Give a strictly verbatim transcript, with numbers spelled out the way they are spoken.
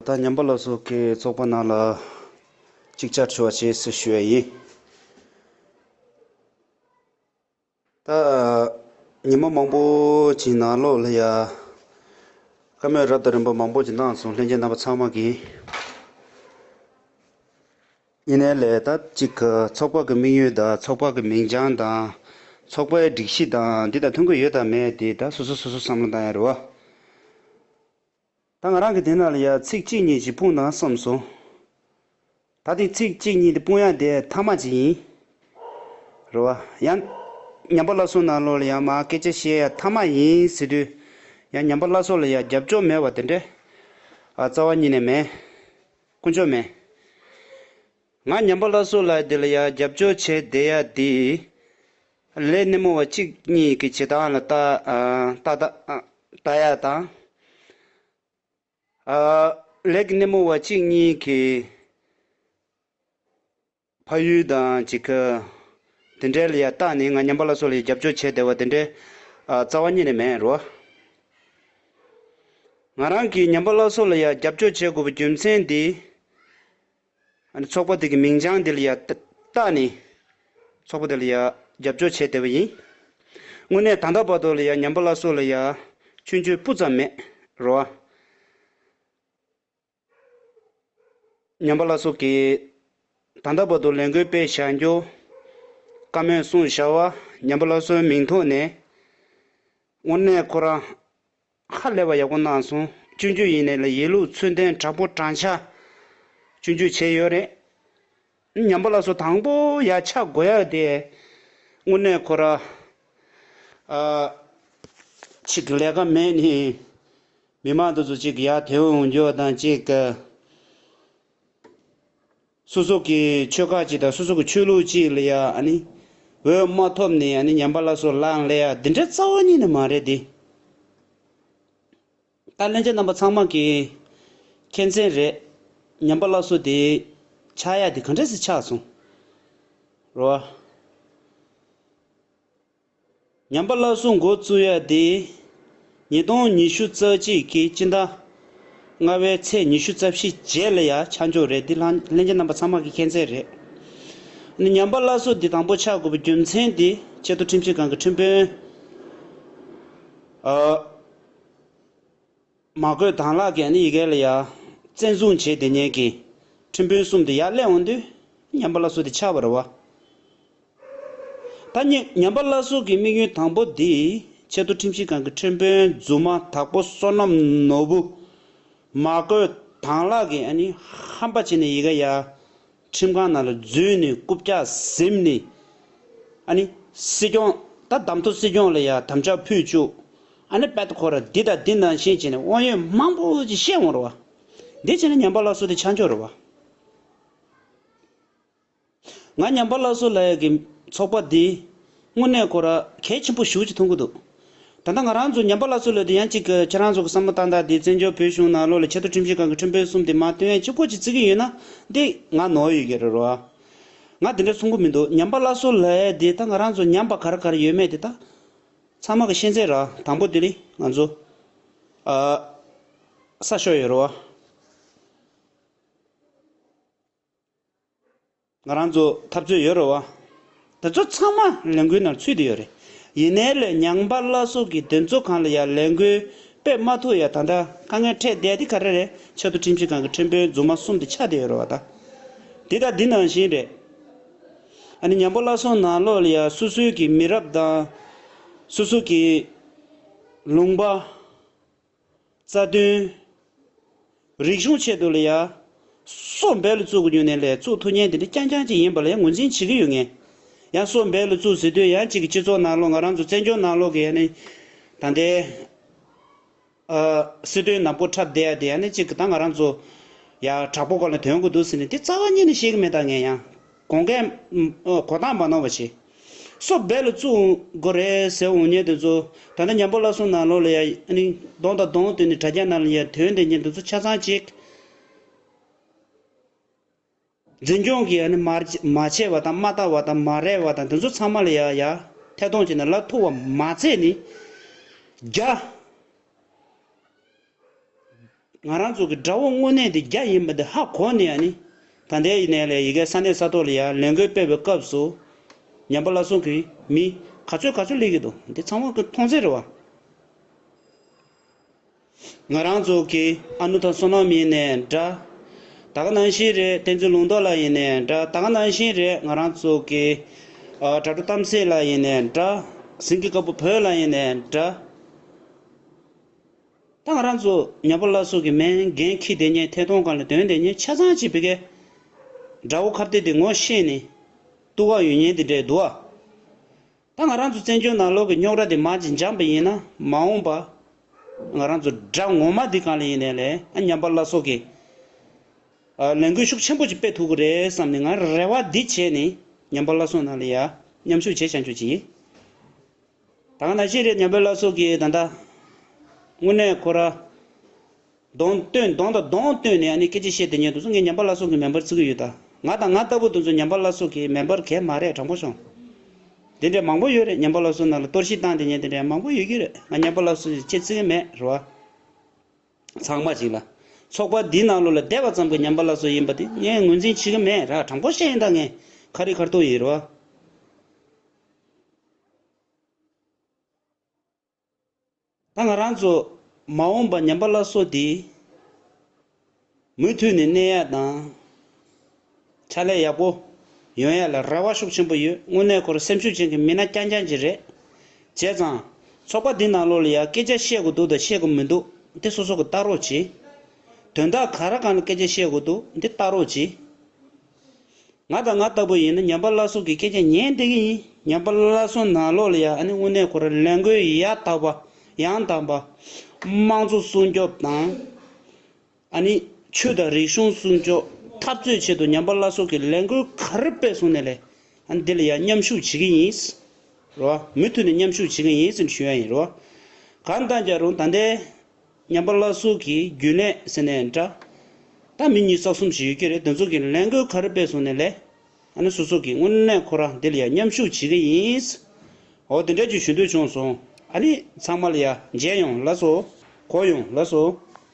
ད་ཉམས་པ་སླར་གསོ་གི་ཚོགས་པ་ནང་ལ་ཅིག་བཅར་ཆོག་པ་བྱེད་ཟེར་ཞུ་ཡ་ཡིན། ད་ཉི་མ་མང་པོ་ཅིག་ནང་ལོགས་ལ་ཡ་བཀའ་མོལ་རབ་དང་རིམ་པ་མང་པོ་ཅིག་གནང་སོང་། ལྷན་རྒྱས་རྣམ་པ་ཚང་མ་གིས། ཡིན་ནའི་ལས་ད་ཅིག་ཚོགས་པ་གི་དམིགས་ཡུལ་དང་ཚོགས་པ་གི་མིང་བྱང་དང་ཚོགས་པའི་སྒྲིག་གཞི་དང་འདི་དང་མཐུན་གྱི་ཡོད་དང་མེད་དེ་ད་སོ་སོ་སོ་སོ་བསམ་བློ་བཏང་ཡ་རེད་བ། ད་ང་རང་གི་དེ་ནང་ལ་ཡ་ཚིག་གཅིག་གཉིས་ཅིག་སྤུངས་ན་བསམ་སོང་། ད་དེ་ཚིག་གཅིག་གཉིས་དེ་སྤུངས་ཡ་དེ་ཐ་མ་ཅིག་ཡིན། རེད་བ། ཡང་ཉམས་པ་སླར་གསོ་ནང་ལོགས་ལ་ཡང་མ་སྐད་ཆ་བཤད་ཡ་ཐ་མ་ཡིན་ཟེར་དུས། ཡང་ཉམས་པ་སླར་གསོ་ལ་ཡ་རྒྱབ་སྐྱོར་མེད་པ་དེ་འདྲ། ཨ་རྩ་བ་ཉིད་ནས་མེད། དཀོན་མཆོག་མེད། ང་ཉམས་པ་སླར་གསོ་ལ་དེ་ལ་ཡ་རྒྱབ་སྐྱོར་བྱས་བསྡད་ཡ་དེ། ལས་སྣེ་མོ་བ་གཅིག་གཉིས་ཀྱི་བྱེད་སྟངས་ལ་ལྟ་ཨ་ལྟ་ལྟ་ཨ་ལྟ་ཡ་དང་། ཨ་ལས་ཀྱི་སྣེ་མོ་བ་གཅིག་གཉིས་ཀྱི་ཕ་ཡུལ་དང་ཅིག་གི་དེ་འདྲའི་ལ་ཡ་ལྟ་ནས་ང་ཉམས་པ་སླར་གསོ་ལ་ཡ་རྒྱབ་སྐྱོར་བྱས་བསྡད་པ་དེ་འདྲའི་ཨ་རྩ་བ་ཉིད་ནས་མེད་རོ། ང་རང་གིས་ཉམས་པ་སླར་གསོ་ལ་ཡ་རྒྱབ་སྐྱོར་བྱེད་དགོས་པའི་རྒྱུ་མཚན་དེ། ཨ་ནི་ཚོགས་པ་དེ་གི་མིང་བྱང་དེ་ལ་ཡ་ལྟ་ལྟ་ནས་ཚོགས་པ་དེ་ལ་ཡ་རྒྱབ་སྐྱོར་བྱས་བསྡད་པ་ཡིན། དངོས་གནས་ད་ལྟ་བར་དུ་ལ་ཡ་ཉམས་པ་སླར་གསོ་ལ་ཡ་སྐྱོན་བརྗོད་སྤུ་ཙམ་མེད་རོ། ཉམས་པ་སླར་གསོ་གིས་ད་ལྟ་བར་དུ་ལས་འགུལ་སྤེལ་བཞག་རྒྱུ། བཀའ་མོལ་གསུངས་བཞག་པ། ཉམས་པ་སླར་གསོའི་མིང་ཐོག་ནས་དངོས་གནས་ཁོ་རང་ཧ་ལས་པ་ཡག་པོ་གནང་སོང་། སྐྱོན་བརྗོད་ཡིན་ནའི་ལ་ཡིན་ལུགས་ཚུལ་ལྡན་དྲང་པོ་དྲང་ཆ་སྐྱོན་བརྗོད་བྱས་ཡོད་རེད། ཉམས་པ་སླར་གསོ་དང་པོ་ཡ་ཆགས་དགོས་ཡ་དེ་དངོས་གནས་ཁོ་ར་ཨ་ཅིག་ལས་ཀ་མེད་ནི་མི་མང་དེ་ཚོ་ཅིག་ཡ་དེ་འོང་རྒྱུ་དང་ཅིག་སོ་སོ་གི་ཆོལ་ཁ་ཅིག་དང་སོ་སོ་གི་ཆོས་ལུགས་ཅིག་ལ་ཡ་ཨ་ནི་འོས་མ་ཐོབ་ནི་ཨ་ནི་ཉམས་པ་སླར་གསོ་ལངས་ལ་ཡ་འདི་འདྲ་རྩ་བ་ཉིད་ནས་མ་རེད་དེ། ད་ལྷན་རྒྱས་རྣམ་པ་ཚང་མ་གི་མཁྱེན་ཚད་རེད། ཉམས་པ་སླར་གསོ་དེ་ཆགས་ཡ་དེ་ག་འདྲས་སེ་ཆགས་སོང་རོ། ཉམས་པ་སླར་གསོ་འགོ་བཙུགས་ཡ་དེ་ཉིས་སྟོང་ཉི་ཤུ་རྩ་གཅིག་གི་སྤྱི་ཟླ་ལྔ་པའི་ཚེས་ཉི་ཤུ་རྩ་བཞི་རྗེས་ལ་ཡ་ཆགས་འཇོག་རེད། དེ་ལྷན་ལྷན་རྒྱས་རྣམ་པ་ཚང་མ་གི་མཁྱེན་ཚད་རེད། ཉམས་པ་སླར་གསོ་འདི་དང་པོ་ཆགས་དགོས་པའི་རྒྱུ་མཚན་དེ་ཆེས་མཐོ་ཁྲིམས་ཞིབ་ཁང་གི་ཁྲིམས་དཔོན། ཨ། མ་བསྐོས་དང་བླངས་ཀྱིས་ནི་ཡི་གེ་ལ་ཡ་བཙན་བཟུང་བྱས་དེ་ཉིད་ཀྱི་ཁྲིམས་དཔོན་གསུམ་དེ་ཡར་སླེབས་འོང་དུས་ཉམས་པ་སླར་གསོ་དེ་ཆགས་པ་རེད་བ། ད་ཉི་ཉམས་པ་སླར་གསོ་གི་དམིགས་ཡུལ་དང་པོ་འདི་ཆེས་མཐོ་ཁྲིམས་ཞིབ་ཁང་གི་ཁྲིམས་དཔོན་རྫུན་མ་དྭགས་པོ་བསོད་ནམས་ནོར་བུ། མ་བསྐོས་དང་བླངས་ཀྱིས་ཨ་ནི་ཧམ་པ་བྱས་ནས་ཡི་གེ་ཡ། ཁྲིམས་ཁང་ནང་ལ་འཛུལ་ནས་རྐུབ་བཀྱག་ཟིན་ནས། ཨ་ནི་སྲིད་སྐྱོང་ད་བདམས་ཐོབ་སྲིད་སྐྱོང་ལ་ཡ་དམ་བཅའ་ཕུལ་བཅུག་ཨ་ནི་དཔལ་ཁོ་ར་འདི་དང་འདི་ནང་བཞིན་བྱས་ནས་དབང་ཡོད་མང་པོ་ཅིག་བཤད་འོང་རེད་བ། འདི་བྱས་ན་ཉམས་པ་སླར་གསོ་དེ་ཆགས་འཇོག་རེད་བ། ང་ཉམས་པ་སླར་གསོ་ལབ་ཡ་གི་ཚོགས་པ་འདི་དངོས་གནས་ཁོ་ར་གལ་ཆེན་པོ་ཞེ་པོ་ཅིག་མཐོང་གི་འདུག་ད་ལྟ་ང་རང་ཚོ་ཉམས་པ་སླར་གསོ་ལབ་དུས་ཡང་གཅིག་གི་ཁྱེད་རང་ཚོ་གི་བསམ་བློ་བཏང་སྟངས་འདི་བཙན་བྱོལ་བོད་གཞུང་ནང་ལོགས་ལ་ཆེས་མཐོ་ཁྲིམས་ཞིབ་ཁང་གི་ཁྲིམས་དཔོན་གསུམ་དེ་མར་བཏོན་ཡ་གཅིག་པོ་ཅིག་བརྩི་གི་ཡོད་ན་འདི་ང་ནོར་ཡོད་ཀྱི་རེད་རོ། ང་འདི་འདྲ་གསུང་གི་མི་འདུག་ཉམས་པ་སླར་གསོ་ལབ་ཡ་འདི་ད་ང་རང་ཚོ་ཉམས་པ་ག་རེ་ག་རེ་ཡོད་མེད་འདི་ད་ཚང་མ་གི་ཤེས་ཚད་ར། དང་པོ་འདི་ནི་ང་ཚོ་ཨ་ས་ཤོར་ཡོད་རེད་བ། ང་རང་ཚོ་འཐབ་རྩོད་ཡོད་རེད་བ། དེ་ཚོ་ཚང་མ་ལས་འགུལ་ནང་ཚུད་དེ་ཡོད་རེད། ཡིན་ནའི་ལས་ཉམས་པ་སླར་གསོ་གི་འདི་ཚོ་གང་ལ་ཡ་ལས་འགུལ་སྤེལ་མ་ཐུབ་ཡ་ད་ལྟ་དཀའ་ངལ་འཕྲད་བསྡད་དེ་ག་རེ་རེད། ཆེས་མཐོ་ཁྲིམས་ཞིབ་ཁང་གི་ཁྲིམས་དཔོན་རྫུན་མ་གསུམ་དེ་ཆགས་བསྡད་ཡོད་རེད་བ་ད། འདི་དང་འདི་ནང་བཞིན་རེད། ཨ་ནི་ཉམས་པ་སླར་གསོ་ནང་ལོགས་ལ་ཡ་སོ་སོའི་གི་མི་རབས་དང་། སོ་སོ་གི་ལུང་པ། རྩ་དོན། རིག་གཞུང་ཆེད་དུ་ལ་ཡ། སྲོག་འབེན་ལ་བཙུགས་དགོས་རྒྱུ་ནས་ལས་བཙུགས་ཐུབ་མཁན་དེ་འདྲ་རྐྱང་རྐྱང་ཅིག་ཡིན་པ་ལ་ཡ་ངོས་འཛིན་བྱེད་ཀྱི་ཡོད་ངེས། ཡང་སྲོག་འབེན་ལ་བཙུགས་ཟེར་དུས་ཡང་གཅིག་གི་སྤྱི་ཚོགས་ནང་ལོགས་ང་རང་ཚོ་བཙན་བྱོལ་ནང་ལོགས་ཀྱི་ཡ་ནི། ད་ལྟའི། ཨ། སྲིད་དོན་ནག་པོ་འཁྲབ་བསྡད་ཡ་དེ་ཡ་ནི་གཅིག་གི་ད་ང་རང་ཚོ། ཡ་དྲག་པོ་སྐོར་ལ་དོན་དགོས་འདུག་ཟེར་ནས་དེ་རྩ་བ་ཉིད་ནས་ཤེས་ཀྱི་མེད་ད་ངས་ཡང་། གོང་གས་གོ་སྟངས་མ་ནོར་བ་བྱེད། སྲོག་འབེན་ལ་བཙུགས་དགོས་རེད་ཟེར་འོང་མཁན་དེ་ཚོ་ད་ལྟ་ཉམས་པ་སླར་གསོ་ནང་ལོགས་ལ་ཡ་ཨ་ནི་གདོང་དང་གདོང་བསྟུན་ནས་དྲ་རྒྱ་ནང་ལ་ཡ་ཐོན་བསྡད་མཁན་དེ་ཚོ་ཆ་ཚང་གཅིག་འཛིན་སྐྱོང་གིས་ཨ་ནི་མ་མ་བྱས་པ་དང་མ་བལྟ་བ་དང་མ་རེད་བ་དང་དེ་ཚོ་ཚང་མ་ལ་ཡ་ཡ་ཐད་གཏོང་བྱས་ནས་ལབ་ཐུབ་པ་མ་ཚད་ནི་རྒྱ། ང་རང་ཚོ་གི་དགྲ་བོ་དངོས་གནས་དེ་རྒྱ་ཡིན་པ་དེ་ཧ་གོ་ནས་ཨ་ནི། ད་ལྟའི་ཡིན་ནའི་ལས་ཡི་གེ་ས་གནས་ས་ཐོག་ལ་ཡ་ལས་འགུལ་སྤེལ་བའི་སྐབས་སུ། ཉམས་པ་སླར་གསོ་གི་མི་ག་ཚོད་ག་ཚོད་སླེབས་ཀྱི་འདུག་འདི་ཚང་མ་གི་མཐོང་ཚད་རེད་བ། ང་རང་ཚོ་གི་ཨ་ནུ་དང་བསོད་ནམས་ཡིན་ནའི་འདྲ། ད་ག་ནང་བཞིན་རེད། བསྟན་འཛིན་ལུང་རྟོགས་ལགས་ཡིན་ནའི་འདྲ། ད་ག་ནང་བཞིན་རེད། ང་རང་ཚོ་གི་ཨ་དྲ་གྲོགས་གཏམ་གསེར་ལགས་ཡིན་ནའི་འདྲ། ཟིང་གི་དཀར་པོ་བོད་ལགས་ཡིན་ནའི་འདྲ། ད་ང་རང་ཚོ་ཉམས་པ་སླར་གསོ་གི་མིང་འགན་འཁྱེར་བསྡད་མཁན་ཐད་གཏོང་སྒང་ལ་དོན་བསྡད་མཁན་ཆ་ཚང་གཅིག་བི་གའི་དགྲ་བོ་ཁ་གཏད་དེ་ངོ་ཤེས་ནས་གཏུག་ག་ཡོད་མཁན་དེ་འདྲས་འདུག་ཨ། ད་ང་རང་ཚོ་བཙན་བྱོལ་ནང་ལོགས་ཀྱི་རྙོག་དྲ་དེ་མར་ཅིག་འཇམ་པ་ཡིན་ན། མ་འོངས་པ་ང་རང་ཚོ་དགྲ་ངོ་མ་འདི་སྒང་ལ་ཡིན་ནའི་ལས་ཨ་ཉམས་པ་སླར་གསོ་གི་ཨ་ལས་འགུལ་ཤུགས་ཆེན་པོ་ཅིག་སྤེལ་ཐུབ་ཀྱི་རེད་བསམ་ནས་ང་རེ་བ་འདི་བྱས་ནས་ཉམས་པ་སླར་གསོ་ནང་ལ་ཡ་མཉམ་ཞུགས་བྱས་བྱ་འཇུག་ཅིག་ཡིན། ད་ག་ནང་བཞིན་རེད། ཉམས་པ་སླར་གསོ་གི་ད་ལྟ་དངོས་གནས་ཁོ་ར་གདོང་སྟོན་གདོང་དང་གདོང་སྟོན་ནས་ཨ་ནི་སྐད་ཆ་བཤད་བསྡད་མཁན་དེ་ཚོ་ངས་ཉམས་པ་སླར་གསོ་གི་མེམ་བར་བརྩི་གི་ཡོད། ད་ང་དང་ང་ལྟ་བུ་དེ་ཚོ་ཉམས་པ་སླར་གསོ་གི་མེམ་བར་གས་མ་རེད། དྲང་པོ་བྱུང་། འདི་འདྲས་མང་པོ་ཡོད་རེད། ཉམས་པ་སླར་གསོ་ནང་ལ་གཏོར་བཤིག་བཏང་བསྡད་མཁན་དེ་འདྲས་མང་པོ་ཡོད་ཀྱི་རེད། ང་ཉམས་པ་སླར་གསོ་ཅིག་ཁྱད་བརྩི་གི་མེད་རེད་བ། ཚང་མ་ཅིག་ལ་ཚོགས་པ་འདི་ནང་ལོགས་ལ་བསྡད་པ་ཙམ་གྱི་ཉམས་པ་སླར་གསོ་ཡིན་པ་དེ་ངས་ངོས་འཛིན་བྱེད་ཀྱི་མེད་ར། དྲང་པོ་བཤད་ཡིན། ད་ངས་ཁ་རི་ཁ་ཐུག་ཡིན་རེད་བ། ད་ང་རང་ཚོ་མ་འོངས་པ་ཉམས་པ་སླར་གསོ་འདི་མུ་མཐུད་ནས་གནས་ཡ་དང་། ཕྱག་ལས་ཡག་པོ་ཡོང་ཡ་ལ་རེ་བ་ཤུགས་ཆེན་པོ་ཡོད། དངོས་གནས་ཁོ་རང་སེམས་ཤུགས་ཅན་གྱི་མི་སྣ་རྐྱང་རྐྱང་ཅིག་རེད། བྱས་ཙང་ཚོགས་པ་འདི་ནང་ལོགས་ལ་ཡ་སྐད་ཆ་བཤད་དགོས་འདུག་དང་བཤད་དགོས་མི་འདུག་འདི་སོ་སོ་གི་ལྟ་རོགས་གྱིས། དོན་དག་ག་རེ་སྒང་ལ་སྐད་ཆ་བཤད་དགོས་འདུག་འདི་ལྟ་རོགས་གྱིས། ང་དང་ང་ལྟ་བུ་ཡིན་ན་ཉམས་པ་སླར་གསོ་གི་སྐད་ཆ་ཉན་བསྡད་ཀྱི་ཡིན། ཉམས་པ་སླར་གསོ་ནང་ལོགས་ལ་ཡ་ཨ་ནི་དངོས་གནས་ཁོ་རང་ལས་འགུལ་ཡང་དག་པ་ཡང་དག་པ་དམངས་གཙོ་སྲུང་སྐྱོབ་དང་། ཨ་ནི་ཆོས་དང་རིག་གཞུང་སྲུང་སྐྱོབ་འཐབ་རྩོད་ཆེད་དུ་ཉམས་པ་སླར་གསོ་གི་ལས་འགུལ་ག་རེ་སྤེལ་སོང་ནའི་ལས་ཨ་ནི་འདི་ལ་ཡ་མཉམ་ཞུགས་བྱེད་ཀྱི་ཡིན། རེད་བ། མུ་མཐུད་ནས་མཉམ་ཞུགས་བྱེད་ཀྱི་ཡིན་ཟེར་ཞུ་ཡ་ཡིན། རེད་བ། གང་ལྟར་ཀྱང་རུང་ད་ལྟའི་ཉམས་པ་སླར་གསོ་གི་རྒྱུན་ལས་ཟེར་ནའི་འདྲ། ད་མི་གཉིས་རྩ་གསུམ་ཞིག་ཡོད་ཀྱི་རེད། དེ་ཚོ་གི་ལས་འགུལ་ག་རེ་སྤེལ་སོང་ནའི་ལས། ཨ་ནི་སོ་སོ་གི་དངོས་གནས་ཁོ་རང་འདི་ལ་ཡ་མཉམ་ཞུགས་བྱེད་ཀྱི་ཡིན། འོ་དེ་འདྲ་ཅིག་ཞུ་འདོད་བྱུང་སོང་། ཨ་ནི་ཚང་མ་ལ་ཡ་མཇལ་ཡོང་ལགས་སོ། གོ་ཡོང་ལགས་སོ།